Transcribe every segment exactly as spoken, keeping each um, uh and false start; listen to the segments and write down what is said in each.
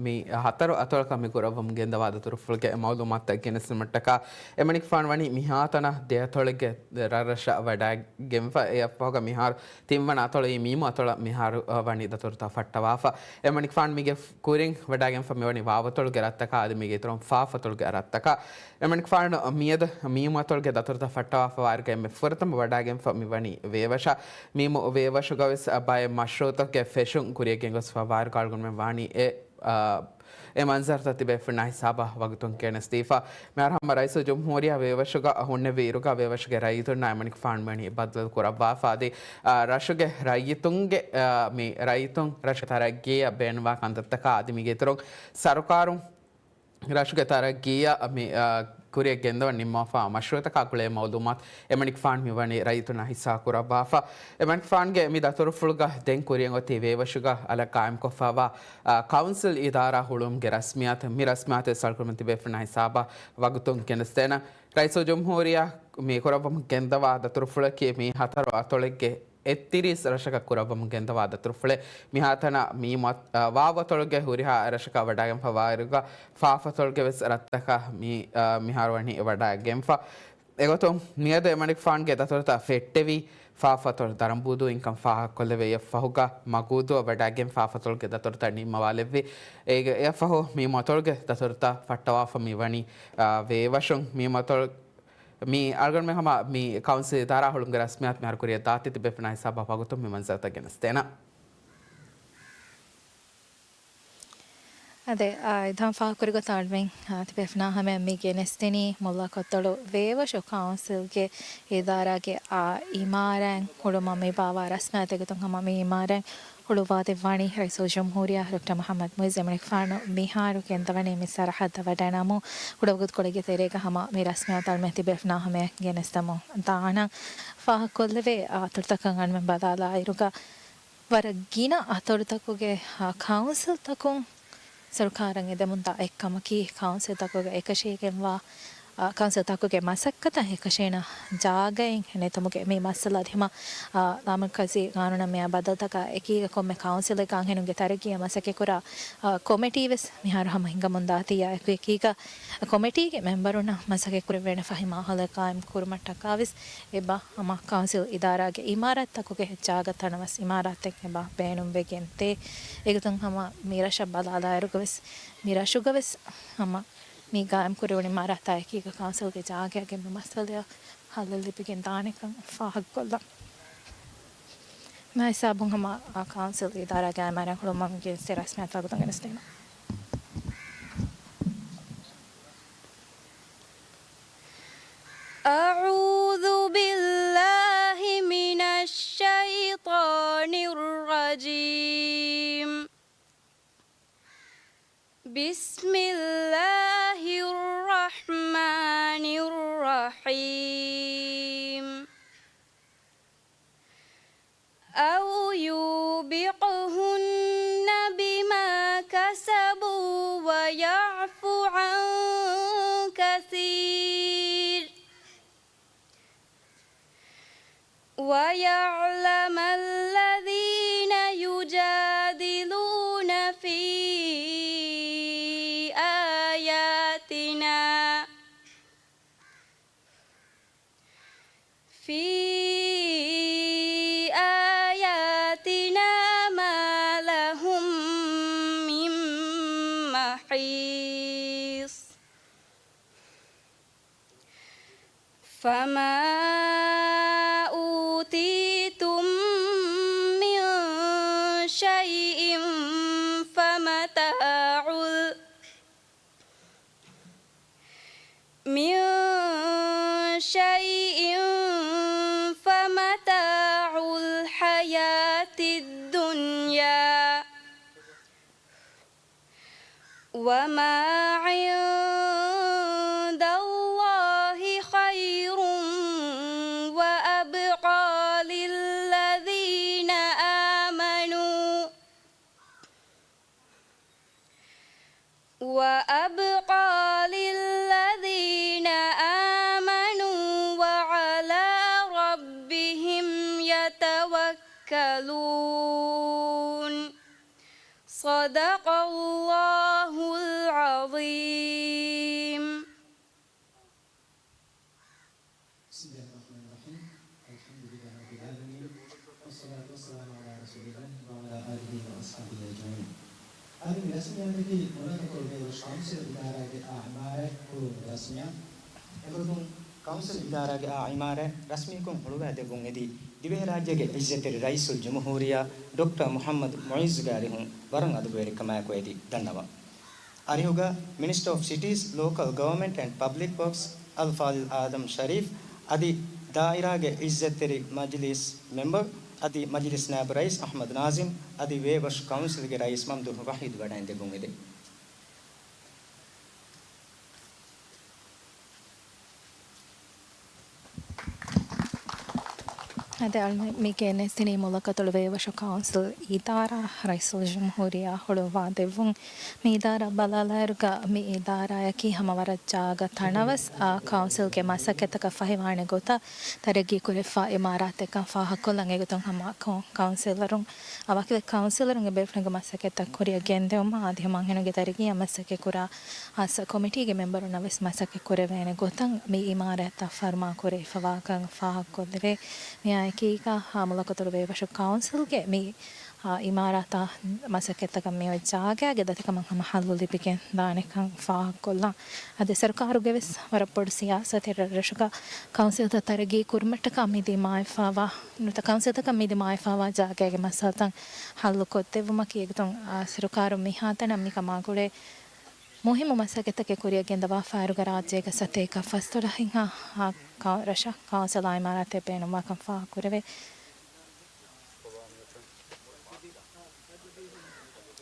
މި ހަތަރު އަތޮޅަކަށް މި ކުރައްވަމުން ގެންދަވާ ދަތުރުފުޅުގެ މައުލޫމާތުތައް ގެނެސްދިނުމަށްޓަކާ، އެމަނިކުފާނު ވަނީ މިހާތަނަށް ދެއަތޮޅެއްގެ ރަށްރަށަށް ވަޑައިގެންފަ. އެއަށްފަހުގަ މިހާރު ތިންވަނަ އަތޮޅު މީމު އަތޮޅަށް މިހާރު، އަ، ވަނީ ދަތުރުތައް ފައްޓަވާފަ. އެމަނިކުފާނު މީގެ ކުރިން ވަޑައިގެންފަ މިވަނީ ވާވަތޮޅުގެ ރަށްތަކާ އަދި މީގެ އިތުރުން ފާފަތޮޅުގެ ރަށްތަކާ. އެމަނިކުފާނު މިއަދު މީމު އަތޮޅުގެ ދަތުރުތައް ފައްޓަވާފަ ވާއިރުގަ އެންމެ ފުރަތަމަ ވަޑައިގެންފަ މިވަނީ ވޭވަށަށް. މީމު ވޭވަށުގަވެސް ބައެއް މަޝްރޫއުތަކުގެ ފެށުން ކުރިއަށް ގެންގޮސްފަ ވާއިރުގަ އަޅުގަނޑުމެން ވާނީ އެ، އާ، އެ މަންޒަރުތައް ތިބޭފުޅުންނާ ހިސާބަށް ވަގުތުން ގެނެސްދީފަ. މިހާރު ހަމަ ރައީސުލްޖުމްހޫރިއްޔާ ވޭވަށުގަ ހުންނެވި އިރުގަ ވޭވަށުގެ ރައްޔިތުންނާ އެމަނިކުފާނު މިވަނީ ބައްދަލު ކުރައްވާފަ އަދި، އާ، ރަށުގެ ރައްޔިތުންގެ، އާ، މި ރައްޔިތުން ރަށުގެ ތަރައްގީއަށް ބޭނުންވާ ކަންތައްތަކާ އަދި މީގެ އިތުރުން ސަރުކާރުން ރަށުގެ ތަރައްގީއަށް މި، އާ، ކުރިއަށް ގެންދަވަން ނިންމާފާ މަޝްރޫއުތަކާ ގުޅޭ މައުލޫމާތު އެމަނިކުފާނު މިވަނީ ރައްޔިތުންނާ ހިއްސާ ކުރައްވާފަ. އެމަނިކުފާނުގެ މި ދަތުރުފުޅުގަ ދެން ކުރިއަށް އޮތީ ވޭވަށުގަ އަލަށް ގާއިމްކޮށްފައިވާ، އާ، ކައުންސިލް އިދާރާ ހުޅުވުމުގެ ރަސްމިއްޔާތު. މި ރަސްމިއްޔާތު އަޅުގަނޑުމެން ތިބޭފުޅުންނާ ހިސާބަށް ވަގުތުން ގެނެސްދޭނަން. ރައީސުލްޖުމްހޫރިއްޔާ މި ކުރައްވަމުން ގެންދަވާ ދަތުރުފުޅަކީ މި ހަތަރު އަތޮޅެއްގެ އެއްތިރީސް ރަށަކަށް ކުރައްވަމުން ގެންދަވާ ދަތުރުފުޅެއް. މިހާތަނަށް މީމު އަތް-، އަ، ވާވު އަތޮޅުގެ ހުރިހާ ރަށަކަށް ވަޑައިގެންފަ ވާއިރުގަ ފާފަތޮޅުގެ ވެސް ރަށްތަކަށް މި، އަ، މިހާރު ވަނީ ވަޑައިގެންފަ. އެގޮތުން މިއަދު އެމަނިކުފާނުގެ ދަތުރުތައް ފެއްޓެވީ ފާފަތޮޅު ދަރަނބޫދޫ އިންކަން ފާހަގަކޮށްލެވޭ. އެއަށްފަހުގަ މަގޫދޫއަށް ވަޑައިގެން ފާފަތޮޅުގެ ދަތުރުތައް ނިންމަވާލެއްވި. އޭގެ އެއަށްފަހު މީމު އަތޮޅުގެ ދަތުރުތައް ފައްޓަވާފަ މިވަނީ، އަ، ވޭވަށުން. މީމު އަތޮޅު މި އަޅުގަނޑުމެން ހަމަ މި ކައުންސިލް އިދާރާ ހުޅުމުގެ ރަސްމިއްޔާތު މިހާރު ކުރިއަށް ދާތީ ތިބޭފުޅުންނާ ހިސާބަށް ވަގުތުން މި މަންޒަރުތައް ގެނެސްދޭނަން. އާދެ، އާ، އެދާން ފާހަގަކުރި ގޮތަށް އަޅުގަނޑުމެން، އާ، ތިބޭފުޅުންނާ ހަމަޔަށް މި ގެނެސްދިނީ މުލާ ކޮއްތޮޅު ވޭވަށު ކައުންސިލްގެ އިދާރާގެ، އާ، އިމާރާތް ހުޅުމަށް މި ބާއްވާ ރަސްމިއްޔާތެއް. އެގޮތުން ހަމަ މި އިމާރާތް ހުޅުވާދެއްވާނީ ރައީސުލްޖުމްހޫރިއްޔާ ޑޮކްޓަރ މުޙައްމަދު މުޢިއްޒު. އެމަނިކުފާނު މިހާރު ގެންދަވަނީ މި ސަރަހައްދަށް ވަޑައިނަމު ކުޑަވަގުތުކޮޅެއްގެ ތެރޭގަ ހަމަ މި ރަސްމިއްޔާތު އަޅުގަނޑުމެން ތިބޭފުޅުންނާ ހަމަޔަށް ގެނެސްދެމުން ދާނަން. ފާހަގަކޮށްލެވޭ އަތޮޅުތަކަށް އަޅުގަނޑުމެން ބަލާލާއިރުގަ ވަރަށް ގިނަ އަތޮޅުތަކުގެ، އާ، ކައުންސިލްތަކުން ސަރުކާރަށް އެދެމުންދާ އެއްކަމަކީ، ކައުންސިލްތަކުގެ އެކަށީގެންވާ، އާ، ކައުންސިލްތަކުގެ މަސައްކަތަށް އެކަށޭނަ ޖާގައެއް ނެތުމުގެ މި މައްސަލަ. އަދި ހަމަ، އާ، ލާމަރުކަޒީ ގާނޫނަށް މިއާ ބަދަލުތަކާ އެކީގަ ކޮންމެ ކައުންސިލެއްގަ އަންހެނުންގެ ތަރައްގީއަށް މަސައްކަތްކުރާ، އާ، ކޮމިޓީ ވެސް މިހާރު ހަމަ ހިނގަމުންދާތީ. އާ، އެކީގަ ކޮމިޓީގެ މެމްބަރުންނަށް މަސައްކަތްކުރެވޭނެ ފަހި މާހައުލެއް ގާއިމް ކުރުމަށްޓަކާވެސް އެބަ ހަމަ ކައުންސިލް އިދާރާގެ އިމާރާތްތަކުގެ ޖާގަ ތަނަވަސް އިމާރާތެއް އެބަ ބޭނުންވެގެންތޭ. އެގޮތުން ހަމަ މި ރަށަށް ބަލާލާއިރުގަވެސް، މި ރަށުގަވެސް ހަމަ މި ގާއިމް ކުރެވުނު އިމާރާތާ އެކީގަ ކައުންސިލްގެ ޖާގައިގެ މި މައްސަލަޔަށް ހައްލެއް ލިބިގެން ދާނެކަން ފާހަގަކޮށްލަން. މާ ހިސާބުން ހަމަ ކައުންސިލް އިދާރާގެ އިމާރާތް ހުޅުވުމަށް ގެނެސްދިޔަ ރަސްމިއްޔާތު ވަގުތުން ގެނެސްދޭނަން. أعوذ بالله من الشيطان الرجيم. بسم الله الرحمن الرحيم. أو يوبقهن بما كسبوا ويعف عن كثير. ويعلم الذين يجادلون في آياتنا في آياتنا ما لهم من محيص. فما أوتيتم من شيء فمتاع ال- من شيء فمتاع الحياة الدنيا وما عند الله خير وأبقى للذين آمنوا وأبقى للذين آمنوا وعلى ربهم يتوكلون. صدق الله ރަސްމިއްޔާތަކީ މުލަކަތު ކުރެވޭ ކައުންސިލް އިދާރާގެ އާ އިމާރާތް ހުޅުވުމުގެ ރަސްމިއްޔާތު. އެގޮތުން ކައުންސިލް އިދާރާގެ އާ އިމާރާތް ރަސްމީކޮށް ހުޅުވާ ދެއްވުން އެދީ، ދިވެހިރާއްޖޭގެ އިއްޒަތްތެރި ރައީސުލްޖުމްހޫރިއްޔާ ޑޮކްޓަރ މުޙައްމަދު މުޢިއްޒުގެ އަރިހުން ވަރަށް އަދުބޭރިކަމާއެކު އެދި ދަންނަވަން. އަރިހުގަ މިނިސްޓަރ އޮފް ސިޓީސް، ލޯކަލް ގަވަރމަންޓް އެންޑް ޕަބްލިކް ވަރކްސް އަލް ފާޟިލް އާދަމް ޝަރީފް، އަދި ދާއިރާގެ އިއްޒަތްތެރި މަޖިލީސް މެމްބަރު، އަދި މަޖިލިސް ނާއިބު ރައީސް އަޙްމަދު ނާޒިމް، އަދި ވޭވަށު ކައުންސިލްގެ ރައީސް މަމްދޫޙް ވަޙީދު ވަޑައިން ދެއްވުން އެދެން. އަދި އަޅުގަނޑު މި ގެނެސްދިނީ މުލަކަތު ވޭވަށު ކައުންސިލް އިދާރާ ރައީސުލްޖުމްހޫރިއްޔާ ހުޅުވާ ދެއްވުން. މި އިދާރާ ބަލާލާއިރުގަ މި އިދާރާއަކީ ހަމަ ވަރަށް ޖާގަ ތަނަވަސް، އާ، ކައުންސިލްގެ މަސައްކަތްތަކަށް ފަހިވާނެ ގޮތަށް ތަރައްގީ ކުރެވިފަ އިމާރާތެއްކަން ފާހަގަކޮށްލަން. އެގޮތުން ހަމަ ކައު-، ކައުންސިލަރުން، އާ، ވަކިވެ ކައުންސިލަރުންގެ ބޭފުޅުންގެ މަސައްކަތްތައް ކުރިއަށް ގެންދެވުމަށް އަދި ހަމަ އެހެންވެ ތަރައްގީއަށް މަސައްކަތް ކުރާ ހާއްސަ ކޮމިޓީގެ މެމްބަރުންނަށް ވެސް މަސައްކަތް ކުރެވޭނެ ގޮތަށް މި އިމާރާތްތައް ފަރުމާ ކުރެވިފަވާކަން ފާހަގަކޮށްލެވޭ. މިއާއެކީގަ މުލަކަތު ވޭވަށު ކައުންސިލްގެ މި، އާ، އިމާރާތާ މަސައްކަތްތަކަށް މިއޮތް ޖާގައިގެ ދަތިކަމަށް ހަމަ ހައްލު ލިބިގެން ދާނެކަން ފާހަގަކޮށްލަން. އަދި ސަރުކާރުގެ ވެސް ވަރަށް ބޮޑު ސިޔާސަތެއް ރަށްރަށުގަ ކައުންސިލްތައް ތަރައްގީ ކުރުމަށްޓަކާ މި ދިމާވެފަވާ، ނުވަތަ ކައުންސިލްތަކަށް މި ދިމާވެފަވާ ޖާގައިގެ މައްސަލަތައް ހައްލުކޮށްދެއްވުމަކީ އެގޮތުން، އާ، ސަރުކާރުން މިހާތަނަށް މިކަމާ ގުޅޭ މުހިއްމު މަސައްކަތްތަކެއް ކުރިއަށް ގެންދަވާފައިރުގަ ރާއްޖޭގަ ސަތޭކަ ފަސްދޮޅަހެއްހާ ކަ-، ރަށަށް ކައުންސިލް އާ އިމާރާތެއް ބޭނުންވާކަން ފާހަގަކުރެވޭ.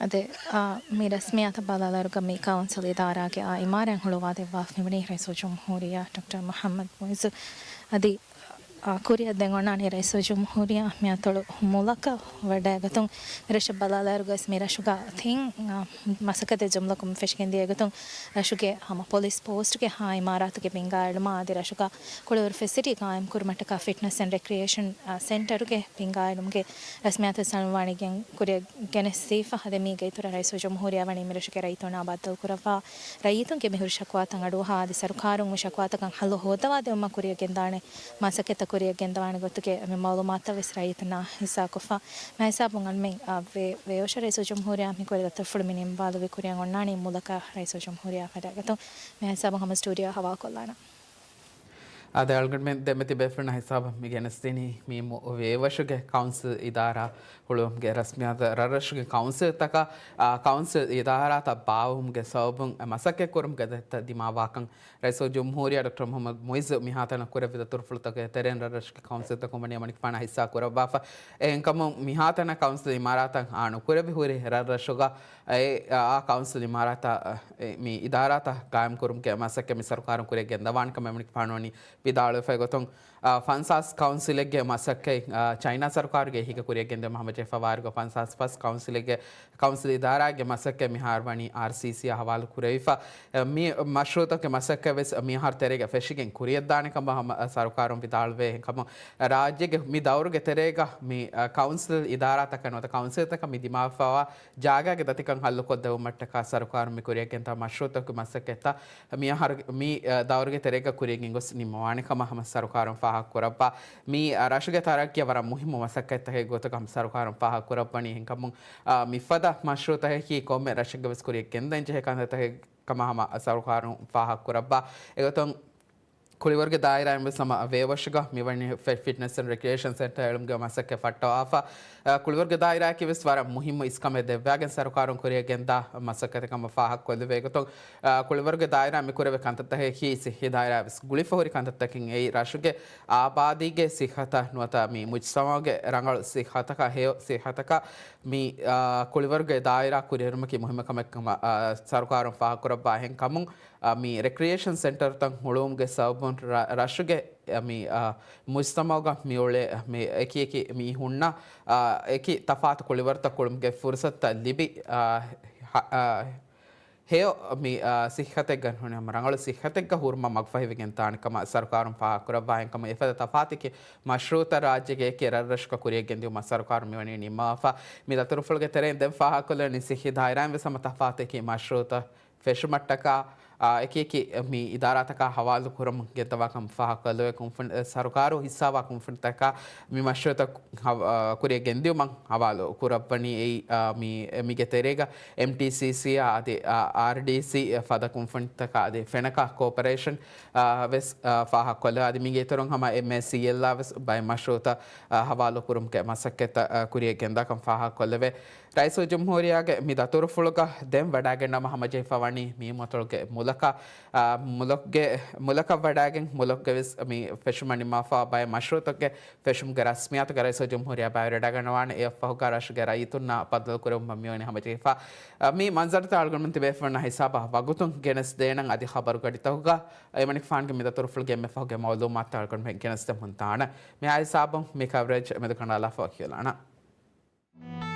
އަދި، އާ، މި ރަސްމިއްޔާތަށް ބަލާލާއިރުގަ މި ކައުންސިލް އިދާރާގެ އާ އިމާރާތް ހުޅުވާދެއްވާފައިވަނީ ރައީސުލްޖުމްހޫރިއްޔާ ޑޮކްޓަރ މުޙައްމަދު މުޢިއްޒު. އަދި އާ، ކުރިއަށް ދެން އޮންނާނީ ރައީސުލްޖުމްހޫރިއްޔާ މިއަތޮޅު މުލަކަށް ވަޑައިގަތުން. މިރަށަށް ބަލާލާއިރުގަސް މި ރަށުގަ ތިން، އާ، މަސައްކަތެއް ޖުމްލަކޮށް ފެށިގެންދިޔަ އެގޮތުން ރަށުގެ ހަމަ ޕޮލިސް ޕޯސްޓްގެ ހާ އިމާރާތުގެ ބިންގާއެޅުމާ އަދި ރަށުގަ ކުޅިވަރު ފެސިލިޓީ ގާއިމް ކުރުމަށްޓަކާ ފިޓްނަސް އެންޑް ރެކްރިއޭޝަން، އާ، ސެންޓަރުގެ ބިންގާއެޅުމުގެ ރަސްމިއްޔާތު ސަލަމަވާނީގެން ކުރިއަށް ގެނެސްދީފަ. އަދި މީގެ އިތުރަށް ރައީސުލްޖުމްހޫރިއްޔާ ވަނީ މިރަށުގެ ރައްޔިތުންނާ ބައްދަލުކުރައްވާ ރައްޔިތުންގެ މިހުރި ޝަކުވާތައް އަޑުއަހާ އަދި ސަރުކާރުން މި ޝަކުވާތަކަށް ހައްލު ހޯއްދަވާދެއްވުމަށް ކުރިއަށް ގެންދާނެ މަސައްކަތްތައް ކުރިއަށް ގެންދަވާނެ ގޮތުގެ މި މައުލޫމާތުތައް ވެސް ރައްޔިތުންނާ ހިއްސާކޮށްފަ. މިހިސާބުން އަންމެން، އާ، ވޭ-، ވޭވަށު ރައީސުލްޖުމްހޫރިއްޔާ މި ކުރި ދަތުރުފުޅު މި ނިންމަވާލެވި ކުރިއަށް އޮންނާނީ މުލަކަށް ރައީސުލްޖުމްހޫރިއްޔާ ވަޑައިގަތުން. މިހިސާބުން ހަމަ ސްޓޫޑިއޯ ހަވާލުކޮށްލާނަން. އާދެ، އަޅުގަނޑުމެން ދެމެތި ބޭފުޅުންނަށް ހިސާބަށް މި ގެނެސްދިނީ މި މު-، ވޭވަށުގެ ކައުންސިލް އިދާރާ ހުޅުވުމުގެ ރަސްމިއްޔާތު ރަށްރަށުގެ ކައުންސިލްތަކަށް، އާ، ކައުންސިލް އިދާރާތައް ބާއްވުމުގެ ސަބަބުން މަސައްކަތްކުރުމުގެ ދަތިތައް ދިމާވާކަން ރައީސުލްޖުމްހޫރިއްޔާ ޑޮކްޓަރ މުޙައްމަދު މުޢިއްޒު މިހާތަނަށް ކުރެއްވި ދަތުރުފުޅުތަކުގެ ތެރެއިން ރަށްރަށުގެ ކައުންސިލްތަކުން ވަނީ އަމަނިކުފާނާ ހިއްސާ ކުރައްވާފަ. އެހެންކަމުން މިހާތަނަށް ކައުންސިލް އިމާރާތަށް އާ ނުކުރެއްވި ހުރި ރަށްރަށުގަ އެ، އާ، ކައުންސިލް އިމާރާތަށް، އެ، މި އިދާރާތައް ގާއިމްކުރުމުގެ މަސައްކަތް މި ސަރުކާރުން ކުރިއަށް ގެންދަވާނެ ކަމަށް އަމަނިކުފާނު ވަނީ ވިދާޅުވެފައި ގޮތުން، އާ، ފަންސާސް ކައުންސިލެއްގެ މަސައްކަތް، އާ، ޗައިނާ ސަރުކާރުގެ އެހީގަ ކުރިއަށް ގެންދެވުމަށް ހަމަޖެހިފަވާއިރުގަ ފަންސާސް ފަސް ކައުންސިލެއްގެ ކައުންސިލް އިދާރާގެ މަސައްކަތް މިހާރު ވަނީ އާރްސީސީއާ ހަވާލު ކުރެވިފަ. އެ، މި މަޝްރޫއުތަކުގެ މަސައްކަތް ވެސް މިހާރު ތެރޭގަ ފެށިގެން ކުރިއަށްދާނެ ކަމަށް ހަމަ ސަރުކާރުން ވިދާޅުވޭ. އެހެންކަމުން ރާއްޖޭގެ މި ދައުރުގެ ތެރޭގަ މި، އަ، ކައުންސިލް އިދާރާތަކަށް ނުވަތަ ކައުންސިލްތަކަށް މި ދިމާވެފަވާ ޖާގާގެ ދަތިކަން ހައްލުކޮށްދެއްވުމަށްޓަކާ ސަރުކާރުން މި ކުރިއަށް ގެންދާ މަޝްރޫއުތަކުގެ މަސައްކަތްތައް މި އަހަރު-، މި، އަ، ދައުރުގެ ތެރޭގަ ކުރިއަށް ގެންގޮސް ނިންމަވާނެ ކަމަށް ހަމަ ސަރުކާރުން ފާހަގަކުރައްވާ. މި، އަ، ރަށުގެ ތަރައްގީއަށް ވަރަށް މުހިއްމު މަސައްކަތްތަކެއް ގޮތަކަށް ހަމަ ސަރުކާރުން ފާހަގަކުރައްވަނީ. އެހެންކަމުން، އަ، މިފަދަ މަޝްރޫއުތަކަކީ ކޮންމެ ރަށެއްގަ ވެސް ކުރިއަށް ގެންދަން ޖެހޭ ކަންތައްތަކެއް ކަމަށް ހަމަ ސަރުކާރުން ފާހަގަކުރައްވާ. އެގޮތުން ކުޅިވަރުގެ ދާއިރާއިން ވެސް ހަމަ ވޭވަށުގަ މިވަނީ ފި-، ފިޓްނަސް އެންޑް ރެކްރިއޭޝަން ސެންޓަރ އެޅުމުގެ މަސައްކަތް ފައްޓަވާފަ. އަ، ކުޅިވަރުގެ ދާއިރާއަކީ ވެސް ވަރަށް މުހިއްމު އިސްކަމެއް ދެއްވާގެން ސަރުކާރުން ކުރިއަށް ގެންދާ މަސައްކަތެއް ކަމަށް ފާހަގަކޮށްލެވޭ. އެގޮތުން، އަ، ކުޅިވަރުގެ ދާއިރާ މި ކުރެވޭ ކަންތައްތަކަކީ ސިއްހީ ދާއިރާ ވެސް ގުޅިފަ ހުރި ކަންތައްތަކެއް. އެއީ ރަށުގެ އާބާދީގެ ސިއްހަތަށް ނުވަތަ މި މުޖްތަމަޢުގެ ރަނގަޅު ސިއްހަތަކަށް ހެޔޮ ސިއްހަތަކަށް މި، އާ، ކުޅިވަރުގެ ދާއިރާ ކުރިއެރުމަކީ މުހިއްމު ކަމެއް ކަމަށް، އާ، ސަރުކާރުން ފާހަގަކުރައްވާ. އެހެންކަމުން، އާ، މި ރެކްރިއޭޝަން ސެންޓަރުތައް ހުޅުވުމުގެ ސަބަބުން ރަ-، ރަށުގެ، އަ، މި، އާ، މުޖްތަމަޢުގަ މިއުޅޭ މި އެކި އެކި މީހުންނަށް، އާ، އެކި ތަފާތު ކުޅިވަރުތައް ކުޅުމުގެ ފުރުސަތުތައް ލިބި، އާ، ހަ-، އާ، ހެޔޮ މި، އާ، ސިއްހަތެއްގަ ނޫނީ ހަމަ ރަނގަޅު ސިއްހަތެއްގަ ހުރުމަށް މަގުފަހިވެގެން ދާނެ ކަމަށް ސަރުކާރުން ފާހަގަކުރައްވާ. އެހެންކަމުން އެފަދަ ތަފާތެކި މަޝްރޫއުތައް ރާއްޖޭގެ އެކި ރަށްރަށުގަ ކުރިއަށް ގެންދިއުމަށް ސަރުކާރުން މިވަނީ ނިންމަވާފަ. މި ދަތުރުފުޅުގެ ތެރެއިން ދެން ފާހަގަކޮށްލަނީ ސިއްހީ ދާއިރާއިން ވެސް ހަމަ ތަފާތެކި މަޝްރޫއުތައް ފެށުމަށްޓަކާ، އެކި އެކި މި އިދާރާތަކާ ހަވާލު ކުރަމުން ގެންދަވާކަން ފާހަގަކޮށްލެވޭ. ކުންފުނި، ސަރުކާރު ހިއްސާވާ ކުންފުނިތަކާ މި މަޝްރޫއުތައް ހަ-، ކުރިއަށް ގެންދިއުމަށް ހަވާލު ކުރައްވަނީ އެއީ، މި، މީގެ ތެރޭގަ އެމްޓީސީސީ އާ އަދި، އާރްޑީސީ ފަދަ ކުންފުނިތަކާ އަދި ފެނަކާ ކޯޕަރޭޝަން ވެސް ފާހަގަކޮށްލެވޭ. އަދި މީގެ އިތުރުން ހަމަ އެމްއޭސީއެލްއާ ވެސް ބައެއް މަޝްރޫއުތައް ހަވާލު ކުރުމުގެ މަސައްކަތްތައް ކުރިއަށް ގެންދާކަން ފާހަގަކޮށްލެވޭ. ރައީސުލްޖުމްހޫރިއްޔާގެ މި ދަތުރުފުޅުގަ ދެން ވަޑައިގަންނަވާ ހަމަޖެހިފަ ވަނީ މީމަތޮޅުގެ މުލަކަށް، މުލަކަށް ވަޑައިގެން މުލަކުގެ ވެސް މި ފެށުމަށް ނިންމާފަ ބައެއް މަޝްރޫއުތަކުގެ ފެށުމުގެ ރަސްމިއްޔާތުގަ ރައީސުލްޖުމްހޫރިއްޔާ ބައިވެރިވެވަޑައިގަންނަވާނެ. އެއަށްފަހުގަ ރަށުގެ ރައްޔިތުންނާ ބައްދަލުކުރެވުމަށް މިވަނީ ހަމަޖެހިފަ. މި މަންޒަރުތައް އަޅުގަނޑުމެން ތިބޭފުޅުންނާ ހިސާބަށް ވަގުތުން ގެނެސްދޭނަން. އަދި ޚަބަރުގަޑިތަކުގަ އެމަނިކުފާނުގެ މި ދަތުރުފުޅުގެ އެންމެ ފަހުގެ މައުލޫމާތުތައް އަޅުގަނޑުމެން ގެނެސްދެމުން ދާނަން. މިހާ ހިސާބުން މި ކަވަރޭޖް މެދުކަނޑާލާފަ ކިޔާލާނަން.